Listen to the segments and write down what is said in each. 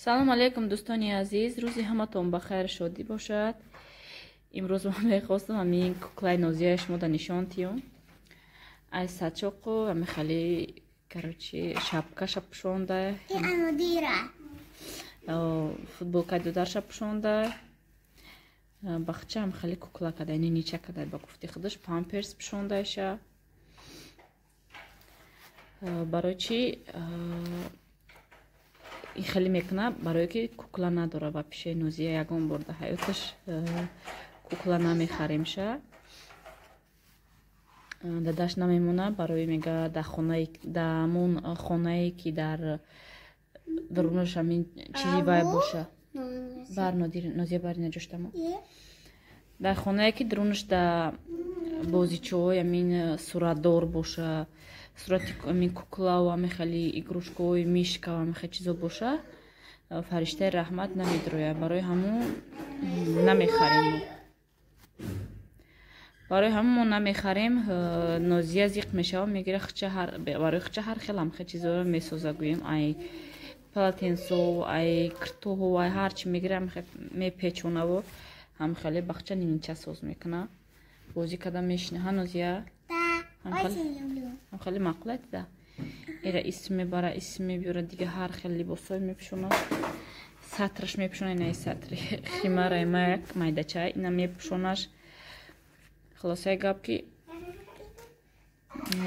Салом алейкум, дӯстони азиз, рӯзи ҳаматон ба хайр, шодӣ бошад. Имрӯз ман мехостам ҳамин куклаи Нозияи шумода нишон тиём. Ай сачоқу ҳами хали, короче, шапкаша пӯшонда. Футболкаи додарша пӯшонда. Бахча ҳам хали кукла када, яъне нича када, ба гуфти худаш памперс пӯшондаиша. Барои чӣ ин хеле мекуна? Барое ки кукла надора ва пишаи Нозия ягон бор дар ҳаёташ кукла намехаремша. Дадаш намемона, барои мега дар хонаи, дар ҳамон хонае ки дар дарунаш ҳамин чизи вай боша. Бар Нозия бар наҷоштамо. Дар хонае ки дарунаш да бозичаҳои ҳамин суратдор боша, сурати ҳамин куклаву ҳамин хели игрушкаҳои мишка ва ҳамин хел чизо боша, фариштаи раҳмат намедрояд. Барои ҳамун намехарем. Барои ҳамун мо намехарем. Нозия зиқ мешава, мегира хча ҳар барои хча ҳар хел ҳам хел чизоро месоза, гӯем, ай полотенцо, ай киртоҳо, ай ҳар чи мегира, ҳам хел мепечонаву ҳам хеле бахча нимча соз мекуна. Бозӣ када мешина. Ҳа, Нозия? Ҳам хеле маъқул да. Эра исм мебара, исм мебиёра, дига ҳар хел либосҳое мепӯшона. Сатраш мепӯшона, инаи сатри химараи ма як майдача, ина мепӯшонаш. Хулосаи гап ки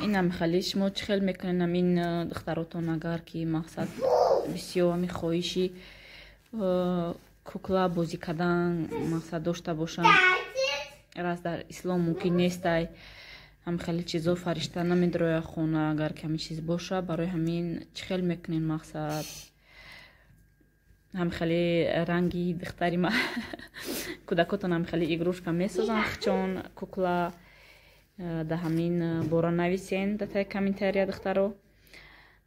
инам хеле шумо чӣ хел мекунед ҳамин духтаротон, агар ки мақсад бисёр ҳамин хоҳиши кукла бозӣ кардан мақсад дошта бошанд. Раз дар ислом мумкин нестай ҳам хеле чизо, фаришта намедроя хона, агар ки ҳамин чиз боша, барои ҳамин чӣ хел мекунед мақсад? Ҳам хеле ранги духтари ма кӯдакотон ҳам хеле игрушка месозанд, хчон кукла, да ҳамин бора нависен да таи комментария, духтаро.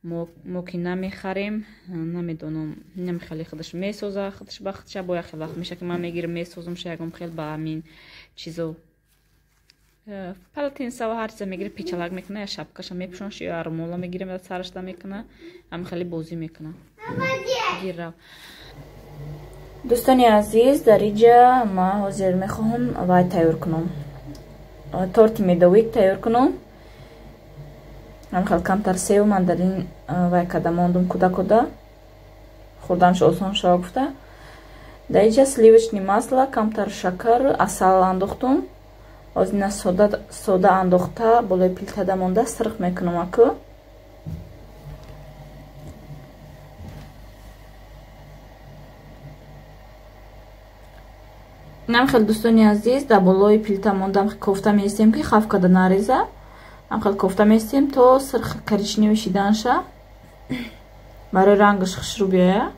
Мо ки намехарем, намедонам, инам хеле худаш месоза, худаш ба худша бо як хел вақт меша ки ман мегирам месозамша ягон хел ба ҳамин чизо, полотенца ва ҳар чиза мегира, печалак мекуна, я шапкаша мепӯшонаш, ё армола мегирам, я сарашда мекуна, ҳам хеле бозӣ мекуна. Гирав. Дӯстони азиз, дар инҷа ман ҳозир мехоҳам вай тайёр кунам. Торти медовик тайёр кунам. Ҳам хел камтар сев ман дар ин вай када мондум куда-куда. Хӯрданаш осон шава гуфта. Дар инҷа сливочный масло, камтар шакар, асал андохтум. Ҳозир ина сода андохта, болои плитада монда сирх мекунам аку. Инам хел, дӯстони азиз, дар болои плита мондам кофта меистем, ки хаф када нареза. Ҳам хел кофта меистем то сирх коричневый шиданша. Барои рангаш хушрӯ биёя.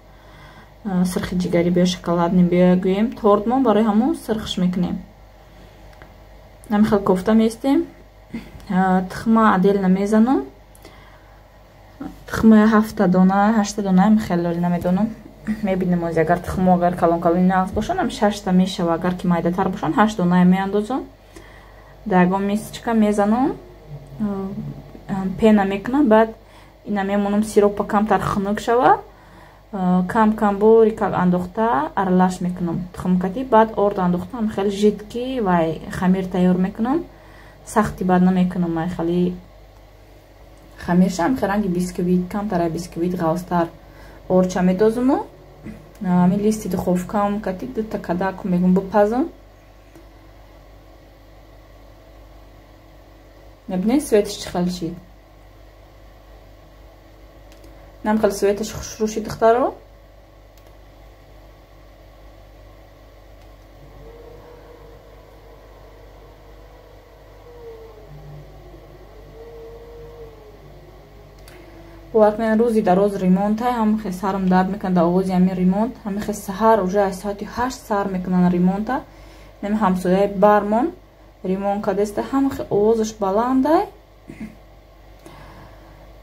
Сирхи ҷигарӣ биё, шоколадный биёя, гӯем. Тортмон барои ҳамун сирхш мекунем. Ҳам хел кофта меистем. Тухма отдельно мезанам. Тухма 7 дона, 8 дона, ҳам хел лоли намедонам. Мебинем ози, агар тухмо агар калон калони нағз бошанд, ҳам 6 мешава, агар ки майдатар бошанд, 8 дона меандозам. Дар ягон мисочка мезанам, пена мекунам, баъд ина мемонам сиропа камтар хунук шава, кам кам бори как андохта аралаш мекунам тухмкати, баъд орд андохта ҳам хеле жидкий вай хамир тайёр мекунам, сахти баъд намекунам, ай хеле хамирша ҳам хеле ранги бисквит, камтар бисквит ғавзтар орча медозуму. Ҳамин листи духовкам кати дута кадаку мегум бипазам. Мебинед цветаш чӣ хел шид? Нам хел цветаш хушрӯ шид, духтаро. Бовар кунед, рӯзи дароз ремонтай, ҳам хел сарам дард мекунад дар оғози ҳамин ремонт, ҳамин хел саҳар уже аз соати 8 сар мекунанд ремонта. Нами ҳамсояи бармон ремонт кардааста, ҳам хел овозаш баландай.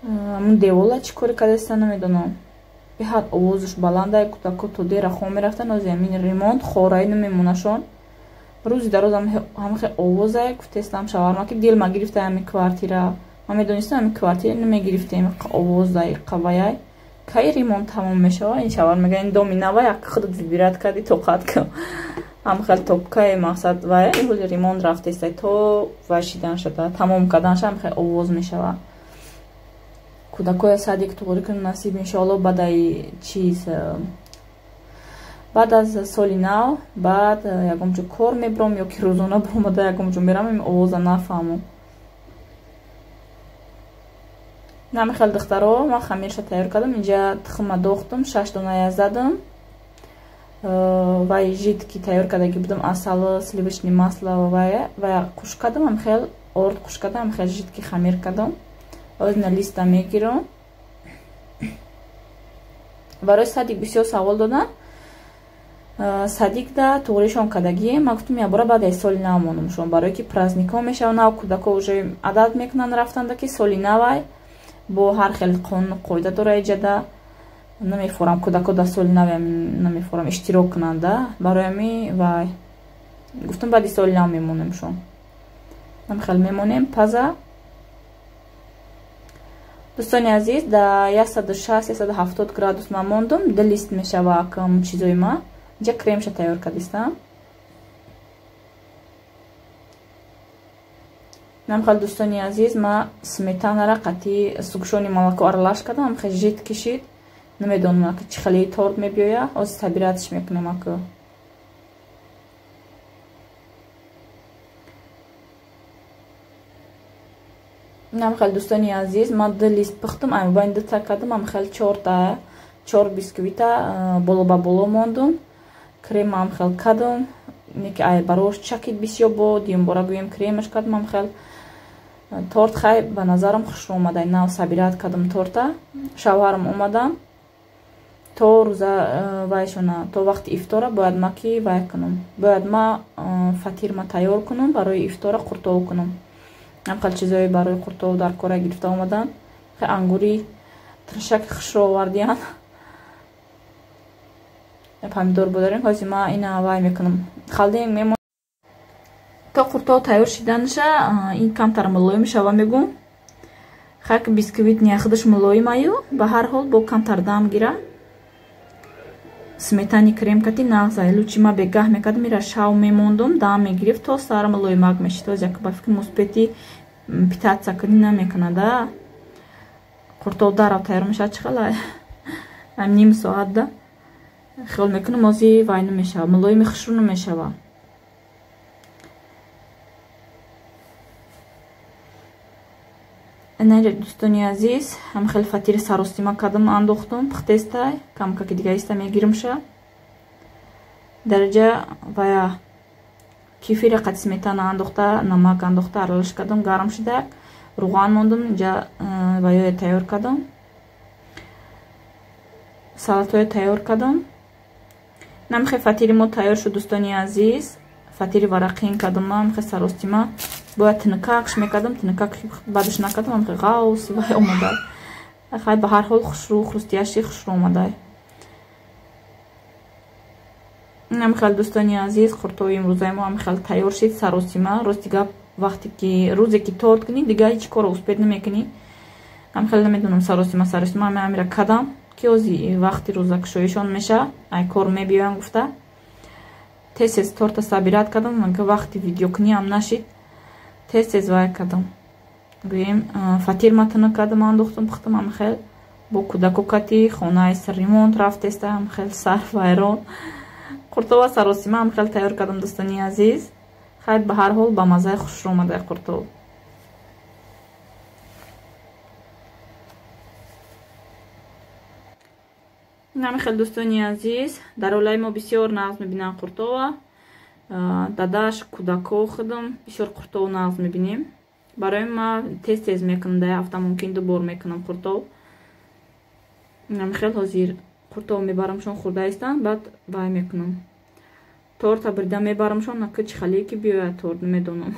Ҳамун девола чӣ коре кардааста намедонам. Беҳад овозаш баландай, кӯдако то дера хом мерафтанд, ози ҳамин ремонт хораи намемонашон. Рӯзи дароз ҳам хел овозае, гуфтаистам шаварма ки дил ма гирифта ҳамин квартира. Ман медонистам ҳамин квартира намегирифтем, овозай қаваяй. Кай ремонт тамом мешава? Ин шавар мега ин доми нава як худат выбирать кардӣ, тоқат кун. Ҳам хел топкаи мақсад вай ҳоли ремонт рафтестай то вай шидан шуда, тамом кардан ша ҳам хел овоз мешава. Кӯдакоя садик туғри кун насиб иншоалло баъдаи чиз баъд аз соли нав баъд ягон ҷо кор мебаром ё ки рӯзона баромада ягон ҷо мерам, ин овоза нафаҳмам. Намихел духтаро, ман хамирша тайёр кардам, инҷа тухма дохтам, 6 доная задам. Вай жидки тайёр кардаги будам, асал, сливочный масло вай қуш кардам, ҳамхел орд қуш кардам, ҳамхел жидки хамир кардам. Озина листа мегирам. Барои садик бисёр савол доданд. Садикда туғришон кардагием. Ман гуфтам ябора баъд аз соли нав монамшон, барое ки праздникҳо мешаванд, нав кӯдако уже адат мекунанд рафтанда ки соли навай бо ҳар хел қонуну қоида дора иҷада. Намефорам кӯдако дар соли нав намефорам иштирок кунанда, барои ҳами вай гуфтам баъди соли нав мемонемшон. Намхел мемонем паза. Дӯстони азиз, да 160-170 градус ман мондум, ду лист мешава акам чизои ма. Инҷа кремша тайёр кардистам. Намхел дӯстони азиз, ма сметанара қатъи сугшони молоко аралаш кардам, ҳамхел жид кишид. Намедонам ки чӣ хеле торт мебиёя, ҳозир табиратш мекунам аку. Намхел дӯстони азиз, ман ду лист пухтам, аймобайн дута кардам, ҳамхел чор бисквита боло ба боло мондум. Крема ҳамхел кардам, неки ай барош чакид бисёр бо, дуюмбора гӯем кремаш кардам ҳамхел. Торт хай ба назарам хушро омада, нав сабират кардам торта. Шавҳарам омадам то рӯза вайшона, то вақти ифтора бояд ма ки вай кунам, бояд ма фатирма тайёр кунам, барои ифтора қуртов кунам. Ҳамхел чизое барои қуртов дар кора гирифта омадан. Хай ангури тиршаки хушро овардиян. Помидор бударем, ҳозир ма ина вай мекунам. Халдинг мемонам. То қуртов тайёр шиданаша ин камтар мулоим шава мегум. Хак бисквит ния худаш мулоим аю, ба ҳар ҳол бо камтар дам гира. Сметани крем кати нағзай, лучи ма бегаҳ мекардам, ира шав мемондум, дам мегирифт, то сар мулоимак мешид. Ҳозир як ба фикр муспети питатса кунӣ намекунада. Қуртов дарав тайёр мешавад чӣ хелай? Ам ним соат да. Хиёл мекунам ҳозир вай намешава, мулоими хушрӯ намешава. Инҷа дӯстони азиз, ҳам хеле фатири саростима кардам, андохтум, пухтестай, камкаки дига иста мегирмша. Дараҷа вая кефира қати сметана андохта, намак андохта, аралаш кардам, гарм шидак, руған мондум, инҷа ваёя тайёр кардам. Салатоя тайёр кардам. Намхе фатири мо тайёр шуд дӯстони азиз. Фатири варақин кардам, ҳамхе саростима. Бояд тинакакш мекардам, тинакак баъдаш накардам, ҳамхе ғавс вай омада. Хай ба ҳар ҳол хушрӯ, хрустияши хушрӯ омада. Намхел дӯстони азиз, қуртои имрӯзаи мо ҳамхел тайёр шид саростима. Рости гап вақте ки рӯзе ки торт кунӣ, дига ҳеҷ корро успед намекунӣ. Ҳамхел намедонам саростима, саростима ҳама ҳамира кардам, ки ҳози вақти рӯзакушоишон меша, ай кор мебиёям гуфта. Тез-тез торта сабират кардам, ки вақти видеокунӣ ҳам нашид. Тез-тез вай кардам. Гӯем фатирма тинак кардам, андохтам, пухтам ҳамхел бо кӯдако кати хонаи ремонт рафтеста, ҳамхел сар вайрон. Қуртова саросима ҳамхел тайёр кардам дӯстони азиз. Хай ба ҳар ҳол ба маззаи хушрӯ омадай қуртов. Намихел дӯстони азиз, дар оилаи мо бисёр нағз мебинанд қуртова. Дадаш, кӯдако худам бисёр қуртов нағз мебинем. Барои ма тез-тез мекунам, дар ҳафта мумкин ду бор мекунам қуртов. Намихел ҳозир қуртов мебарамшон хӯрда истанд, баъд вай мекунам. Торта бирида мебарамшон, наки чӣ халие ки биёяд торт намедонам.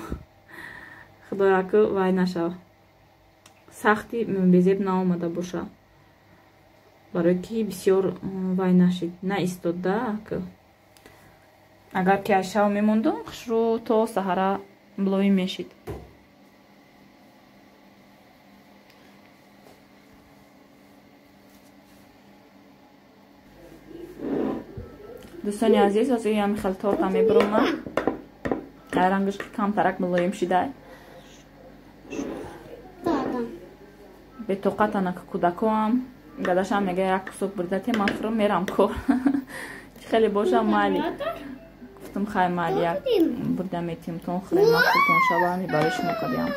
Худоя ки вай нашава. Сахти безеб наомада боша. Барои ки бисёр вай нашид, наистод да ки. Агар ки аз шав мемондум, хушрӯ то саҳара мулоим мешид. Дӯстони азиз, ҳозир ҳами хел торта мебуромам. Рангаш камтарак мулоим шидай. Бетоқатана кӯдакоам. Дадашам мега як кусок бурдате, ман хӯрам мерам кор. Чӣ хеле бошам майли. Гуфтам хай майли як бурда метим тон хӯрем, мақултон шава, ами барои шумо кардиам.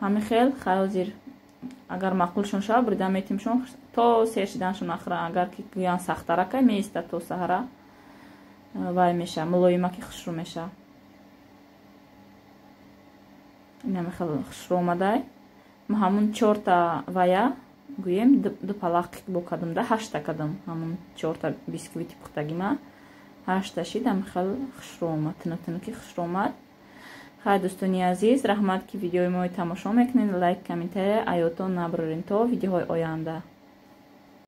Ҳами хел хай ҳозир агар маъқулшон шава бурида метимшон то сер шиданшон ахра. Агар ки гӯян сахтарака меиста то саҳара вай меша, мулоимаки хушрӯ меша. Инами хел хушрӯ омадай. Ма ҳамун чорта вая гӯем ду палақ бо кадам да ҳашта кадам. Ҳамун чорта бисквити пухтагима ҳашта шид, ҳами хел хушрӯ омад, тунук-тунуки хушрӯ омад. Хай дӯстони азиз, раҳмат ки видеои мои тамошо мекунед, лайк, комментария аётон набарорен то видеоҳои оянда.